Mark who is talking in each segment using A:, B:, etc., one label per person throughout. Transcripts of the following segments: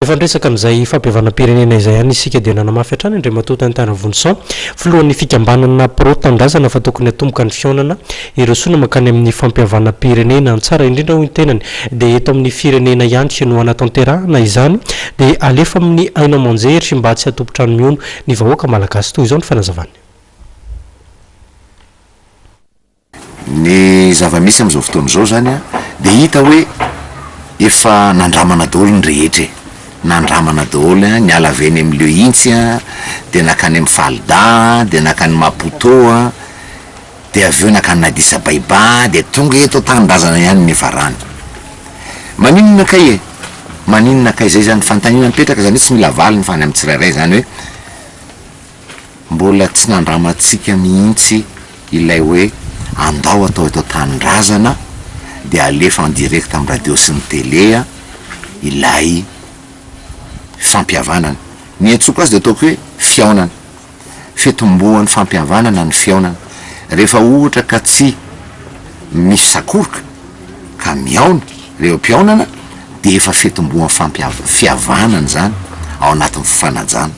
A: Efa niresaka an'izay fampihavanam-pirenena izay ihany isika dia nanamafy hatrany Andriamatoa Tintin Ravonison, filohan'ny fikambanana Pro Tanindrazana fa tokony hatomboka ny fihaonana hirosoana mankany amin'ny fampihavanam-pirenena. Ny tsara indrindra hoy ny tenany dia eto amin'ny firenena ihany no hanatanterahana izany dia alefa amin'ny haino aman-jery mba tsy hatompon-trano mihono ny vahoaka malagasy. Toy izao ny fanazavany.
B: Ny zava-misy amin'izao fotoana izao izany an, dia hita hoe efa nandramana daholo ny rehetra e! Nandramana daholo an, niala avy eny amin'ny Le Hintsy an, dia nankany amin'ny Falda an, dia nankany Maputo an, dia avy eo nankany Addis Abeba, dia tonga eto an-tanindrazana ihany ny niafarany. Maninona kay e? Maninona kay? Izay izany fanontaniana mipetraka izany hoe tsy mila valiny fa any amin'ny tsirairay izany hoe, Mbola tsy nandramantsika mihitsy ilay hoe andao atao eto an-tanindrazana dia alefa en direct amin'ny radio sy ny télé ilay fampihavanana. Ny iantsoako azy dia ataoko hoe fihaonana. Fitomboan'ny fampihavanana ny fihaonana. Rehefa ohatra ka tsy misy sakoroka ka mihaona ireo am-pihaonana dia efa fitomboan'ny fampihav- fihavanana izany ao anatin'ny fifanajana.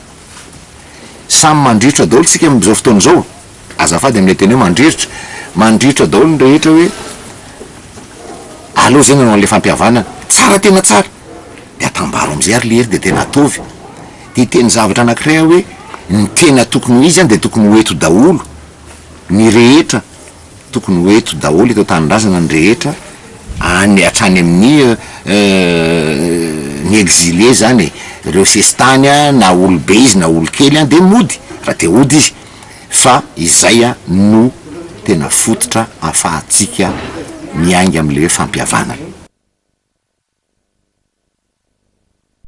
B: Samy mandrirotra daholo tsika amin'izao fotoana izao, azafady amin'ilay teny hoe mandrirotra, mandrirotra daholo ny rehetra hoe aleo zay ny hanao an'ilay fampihavanana, tsara tena tsara, de atambaro amin'izay ary le hery de tena ataovy, de hiteny zavatra anankiray aho hoe ny tena tokony ho izy an de tokony ho eto daholo ny rehetra, Tokony ho eto daholo eto an-tanindrazana ny rehetra any hatrany amin'ny ny exilé zany e, ireo sesitany a, na olobe izy na olokely a, de mody raha te hody izy, fa izay a no tena fototra afahantsika miainga amle hoe fampihavanana.